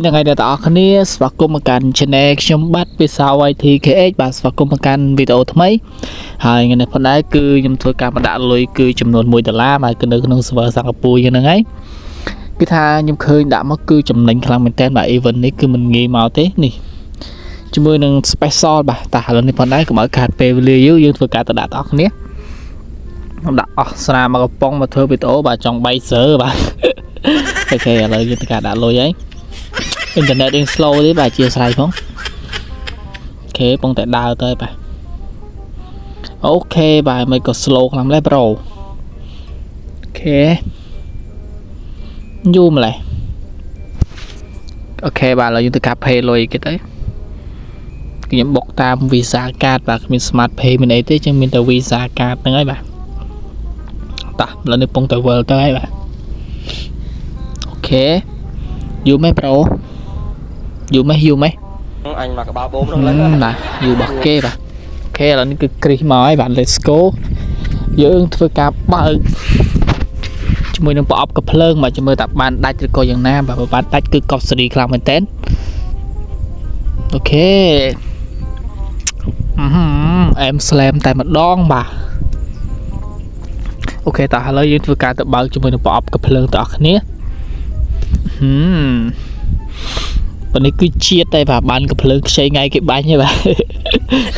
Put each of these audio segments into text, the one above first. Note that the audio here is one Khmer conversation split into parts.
ហ្នឹងហើយអ្នកទាំងអស់គ្នាស្វាគមន៍មកកាន់ Channel ខ្ញុំបាទពិសា YTKH បាទស្វាគមន៍មកកាន់វីដេអូថ្មីហើយថ្ងៃនេះផងដែរគឺខ្ញុំធ្វើការបណ្ដាក់លុយគឺចំនួន1ដុល្លារបាទគឺនៅក្នុង server សិង្ហបុរីយ៉ាងហ្នឹងហើយគឺថាខ្ញុំឃើញដាក់មកគឺចំណេញខ្លាំងមែនតើបាទ event នេះគឺមិនងាយមកទេនេះជាមួយនឹង special បាទតាឥឡូវនេះផងដែរកុំឲ្យខាតពេលវេលាយូរយើងធ្វើការទៅដាក់ទាំងអស់គ្នាខ្ញុំដាក់អស់ស្រាមកកំប៉ុងមកធ្វើវីដេអូបាទចង់បាយសើបាទ OK ឥឡូវយើងធ្វើការដាក់លុយហើយ អ៊ីនធឺណិតរៀង slow ទេបាទអធិស្ឋានផង OK ពងតែដើរទៅបាទ OK បាទមិនក៏ slow ខ្លាំងម្ល៉េះ bro OK យូរម្ល៉េះ OK បាទឥឡូវយើងទៅការ pay លុយគេទៅខ្ញុំបុកតាម Visa card បាទគ្មាន Smart Pay មានអីទេចឹងមានតែ Visa card ហ្នឹងហើយបាទតោះឥឡូវនេះពងតែវិលទៅហើយបាទ OK យូរម៉េះ bro យូរម៉េះយូរម៉េះ អញមកក្បាលបូមក្នុងលើ បាទយូររបស់គេបាទ OK ឥឡូវនេះគឺគ្រីសមកហើយបាទ let's go យើងធ្វើការបើកជាមួយនឹងប្រអប់កភ្លើងបាទចាំមើលតាបានដាច់ឬក៏យ៉ាងណាបាទបើបានដាច់គឺកប់សេរីខ្លាំងមែនតើ OK អឺហឺអែម slam តែម្ដងបាទ OK តោះឥឡូវយើងធ្វើការទៅបើកជាមួយនឹងប្រអប់កភ្លើងទាំងអស់គ្នាហឹមប៉ុន្នេះគឺជាតិតែបាទបានកំភ្លើងខ្ចីថ្ងៃគេបាញ់ហ៎បាទ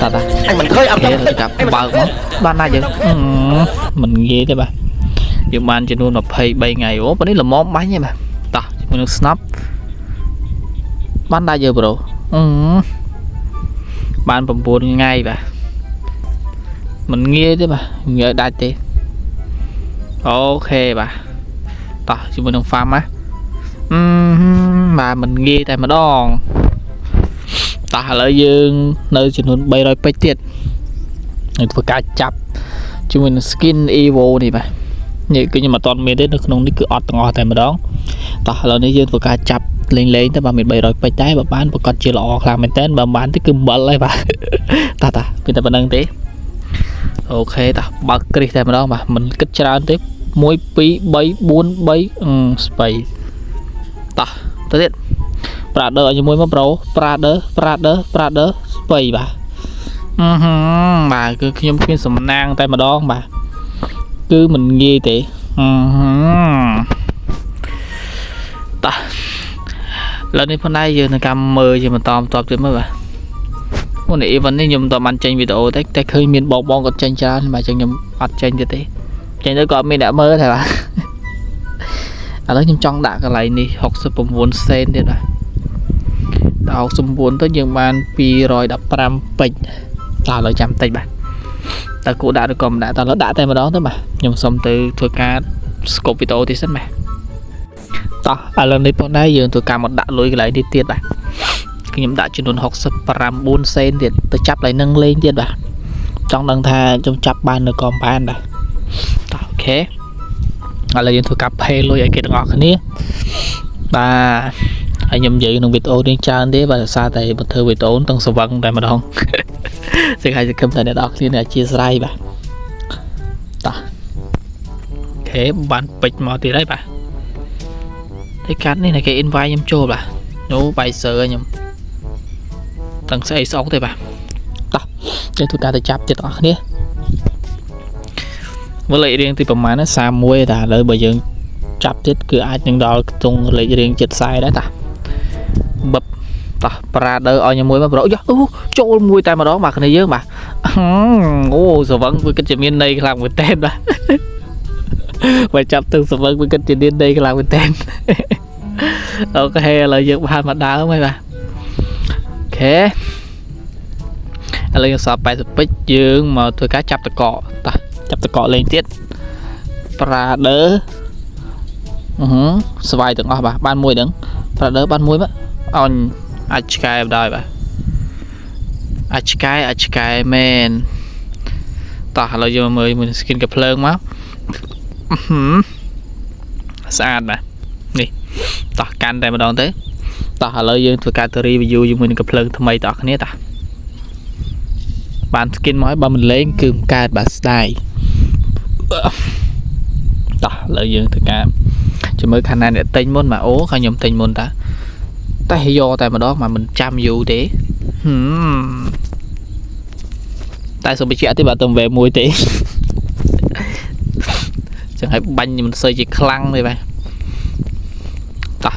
តោះតោះ អញមិនឃើញអត់ គេទៅកាប់បើកមកបានណាយើងអឺមិនងាយទេបាទយើងបានចំនួន23ថ្ងៃអូប៉ុន្នេះល្មមបាញ់ហ៎បាទតោះជាមួយនឹង snap បានដាច់យើ bro អឺបាន9ថ្ងៃបាទមិនងាយទេបាទងាយដាច់ទេ OK បាទតោះជាមួយនឹង farm ណាអឺបាទមិនងាយតែម្ដងតោះឥឡូវយើងនៅចំនួន300ពេជ្រទៀតនឹងធ្វើការចាប់ជាមួយនឹង skin evo នេះបាទនេះគឺខ្ញុំអត់ទាន់មានទេនៅក្នុងនេះគឺអត់ទាំងអស់តែម្ដងតោះឥឡូវនេះយើងធ្វើការចាប់លេងលេងទៅបាទមាន300ពេជ្រតែបើបានប្រកាសជាល្អខ្លាំងមែនតើបើមិនបានទេគឺអំបិលហើយបាទតោះតោះមានតែប៉ុណ្្នឹងទេ OK តោះបើកគ្រីសតែម្ដងបាទមិនគិតច្រើនទេ1 2 3 4 3អឺស្បៃតោះទៅទៀត Brother ឲ្យជាមួយមក bro Brother Brother Brother ស្បៃបាទអឺហឺបាទគឺខ្ញុំគ្មានសំណាងតែម្ដងបាទគឺមិនងាយទេអឺហឺតោះឥឡូវនេះផងដែរយើងនឹងកម្មមើលជាបន្តបន្ទាប់ទៀតមើលបាទអូនេះ event នេះខ្ញុំមិនតបានចេញវីដេអូទេតែឃើញមានបងបងគាត់ចេញច្រើនបាទអញ្ចឹងខ្ញុំអត់ចេញទៀតទេចេញទៅក៏អត់មានអ្នកមើលដែរបាទឥឡូវខ្ញុំចង់ដាក់កន្លែងនេះ69សេនទៀតបាទដល់69ទៅយើងបាន215ពេជ្រតោះឥឡូវចាំតិចបាទតើគួរដាក់ឬក៏មិនដាក់តើឥឡូវដាក់តែម្ដងទៅបាទខ្ញុំសុំទៅធ្វើការ scope វីដេអូទីសិនបាទតោះឥឡូវនេះផងដែរយើងធ្វើការមកដាក់លុយកន្លែងនេះទៀតបាទខ្ញុំដាក់ចំនួន69សេនទៀតទៅចាប់កន្លែងនឹងលេងទៀតបាទចង់ដឹងថាខ្ញុំចាប់បាននៅក៏បានបាទតោះ OK ឥឡូវយើងធ្វើការ pay លុយឲ្យគេទាំងអស់គ្នាបាទហើយខ្ញុំនិយាយក្នុងវីដេអូនេះច្រើនទេបាទដោយសារតែបើធ្វើវីដេអូទាំងស្វឹងតែម្ដង សង្ឃសង្ឃឹមថាអ្នកនរគ្នានឹងអធិស្ឋានបាទតោះ OK បានពេជ្រមកទៀតហើយបាទតែកាត់នេះគេ invite ខ្ញុំចូលបាទនោះបាយសើខ្ញុំទាំងស្អីស្អុកទេបាទតោះយើងធ្វើការទៅចាប់ទៀតទាំងអស់គ្នាមើលលេខរៀងទីប្រហែលណា31តែឥឡូវបើយើងចាប់ទៀតគឺអាចនឹងដល់ខ្ទង់លេខរៀងចិត្ត40ដែរតាបឹបតោះ brother ឲ្យខ្ញុំមួយមក bro យោអូចូលមួយតែម្ដងបាទគ្នាយើងបាទអូសវឹងវាគិតជាមានន័យខ្លាំងមែនតើបាទបើចាប់ទឹកសវឹងវាគិតជាមានន័យខ្លាំងមែនតើ OK ឥឡូវយើងបានមកដើមហើយបាទ OK ឥឡូវយើងសល់80ពេជ្រយើងមកធ្វើការចាប់តកតោះចាប់តកលេងទៀត Brother អឺហឺស្វាយទាំងអស់បាទបានមួយដឹង Brother បានមួយមកអញអាចឆ្កែបដែរបាទអាចឆ្កែអាចឆ្កែមែនតោះឥឡូវយើងមកមើលមួយ skin កាភ្លើងមកអឺហឺស្អាតបាទនេះតោះកាន់តែម្ដងទៅតោះឥឡូវយើងធ្វើការទៅ review ជាមួយនឹងកាភ្លើងថ្មីតោះគ្នាតោះបាន skin មកហើយបើមិនលេងគឺមិនកើតបាទស្ដាយតោះឥឡូវយើងធ្វើការចាំមើលខាងណាអ្នកទិញមុនបាទអូខាងខ្ញុំទិញមុនតា តេះយកតែម្ដងមកមិនចាំយូរទេហឹមតែសូមបញ្ជាក់ទេបាទទៅវេមួយទេ ចឹងឲ្យបាញ់មិនសូវជាខ្លាំងទេបាទតោះ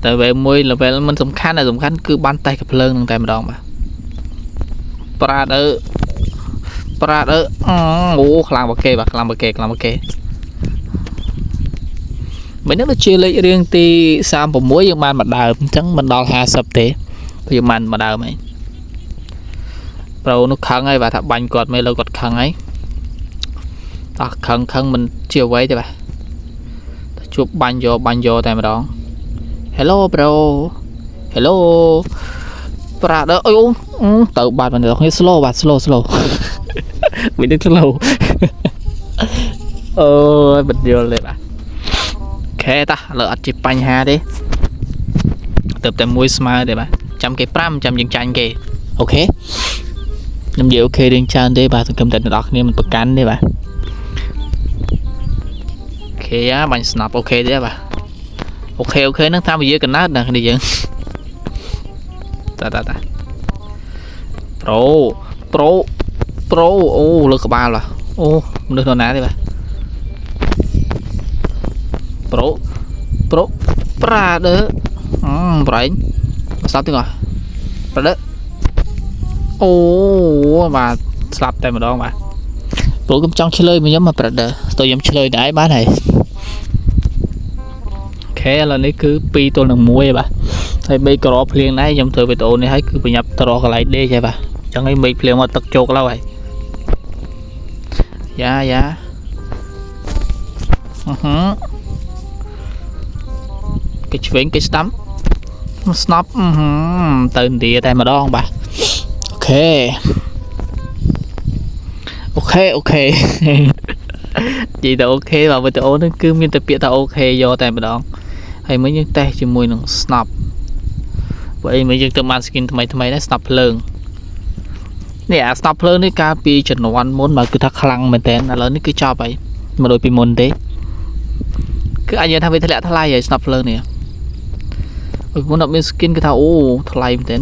តែវេមួយ level មិនសំខាន់តែសំខាន់គឺបានតេះកភ្លើងនឹងតែម្ដងបាទប្រាតអើប្រាតអើអូខ្លាំងបាគេបាទខ្លាំងបាគេខ្លាំងបាគេមិននឹងដូចជាលេខរៀងទី36យើងបានមកដើមអញ្ចឹងមិនដល់50ទេយើងបានមកដើមហើយប្រូនោះខឹងហើយបាទថាបាញ់គាត់មិនលើគាត់ខឹងហើយតោះខឹងខឹងមិនជាអ្វីទេបាទតែជួបបាញ់យកបាញ់យកតែម្ដង Hello bro, Hello brother អុយអូទៅបាត់មិនដល់គ្នា slow បាទ slow slow មិនដឹង slow អូយមិនយល់ទេបាទ OK តោះឥឡូវអត់ជាបញ្ហាទេទៅតែមួយស្មើទេបាទចាំគេ5ចាំយើងចាញ់គេ OK ខ្ញុំនិយាយ OK រៀងច្រើនទេបាទសង្ឃឹមតែអ្នកនរគ្នាមិនប្រកាន់ទេបាទ OK អាបាញ់ស្នាប់ OK ទេបាទ OK OK ហ្នឹងតាមវិយាកណើតណាគ្នាយើងតាតាតា bro bro bro អូលើក្បាលបាទអូមនុស្សនរណាទេបាទ bro bro brother អឺប្រែងស្លាប់ទេង brother អូបាទស្លាប់តែម្ដងបាទព្រោះខ្ញុំចង់ឆ្លើយមកខ្ញុំមក brother តើខ្ញុំឆ្លើយដែរបានហើយ OK ឥឡូវនេះគឺ2ទល់នឹង1ហើយបាទហើយ3ក្រភ្លៀងដែរខ្ញុំធ្វើវីដេអូនេះហើយគឺប្រញាប់ត្រកន្លែងដេកហើយបាទអញ្ចឹងឯងមេឃភ្លៀងមកទឹកជោកឡើយហើយយ៉ាយ៉ាអឺហឺគេឆ្វេងគេស្ដាំស្នប់អឺហឺទៅឥណ្ឌាតែម្ដងបាទ OK OK OK និយាយទៅ OK បាទវីដេអូនេះគឺមានតែពាក្យថា OK យកតែម្ដងហើយមិញយើងតេស្តជាមួយនឹង snap ព្រោះអីមិញយើងទៅបាន skin ថ្មីថ្មីដែរ snap ភ្លើងនេះអា snap ភ្លើងនេះកាលពីជំនាន់មុនបាទគឺថាខ្លាំងមែនតើឥឡូវនេះគឺចប់ហើយមិនដូចពីមុនទេគឺអាចនិយាយថាវាធ្លាក់ថ្លៃហើយ snap ភ្លើងនេះពីមុនអត់មាន skin គឺថាអូថ្លៃមែនតើ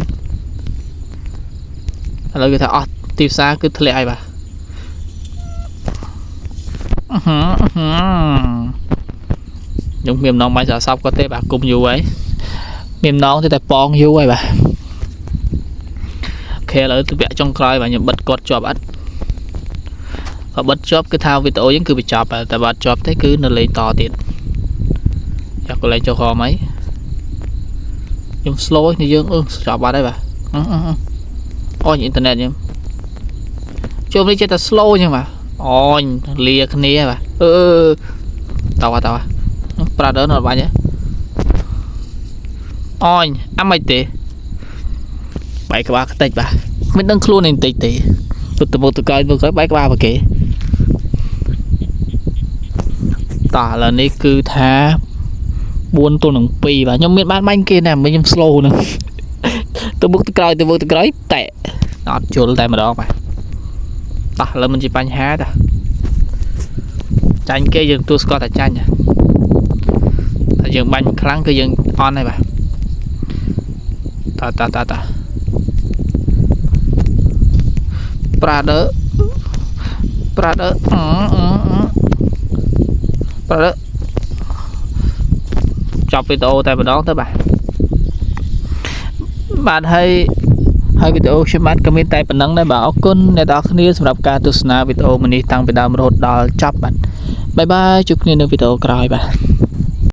ឥឡូវគេថាអស់ទីផ្សារគឺធ្លាក់ហើយបាទអឺហឺអឺហឺខ្ញុំមានម្ដងបាញ់សាសពគាត់ទេបាទគុំយូរហើយមានម្ដងទេតែប៉ងយូរហើយបាទ OK ឥឡូវទៅវគ្គចុងក្រោយបាទខ្ញុំបិទគាត់ជាប់អត់បើបិទជាប់គឺថាវីដេអូយើងគឺបញ្ចប់តែបើអត់ជាប់ទេគឺនៅលេងតទៀតយ៉ាកន្លែងចូលក្រមអីខ្ញុំ slow នេះយើងអឺចប់បាត់ហើយបាទអឺអឺអូយអ៊ីនធឺណិតខ្ញុំចូលនេះចេះតែ slow អញ្ចឹងបាទអូញលាគ្នាបាទអឺតោះតោះ brother នៅបាញ់ហ៎អូញអាមិនទេបែកក្បាលខ្ទេចបាទមិនដឹងខ្លួនឯងតិចទេទៅទៅមុខទៅក្រោយទៅក្រោយបែកក្បាលបើគេតោះឥឡូវនេះគឺថា4ទល់នឹង2បាទខ្ញុំមានបានបាញ់គេណាមិញខ្ញុំ slow ហ្នឹងទៅមុខទៅក្រោយទៅមុខទៅក្រោយតែអត់ជុលតែម្ដងបាទតោះឥឡូវមិនជាបញ្ហាតាចាញ់គេយើងទទួលស្គាល់តែចាញ់តែយើងបាញ់មិនខ្លាំងគឺយើងអន់ហើយបាទតាតាតាតា brother brother អឺអឺ brother ចប់វីដេអូតែម្ដងទៅបាទបាទហើយហើយវីដេអូខ្ញុំបាទក៏មានតែប៉ុណ្្នឹងដែរបាទអរគុណអ្នកនរគ្នាសម្រាប់ការទស្សនាវីដេអូមួយនេះតាំងពីដើមរហូតដល់ចប់បាទ bye bye ជួបគ្នានៅវីដេអូក្រោយបាទ។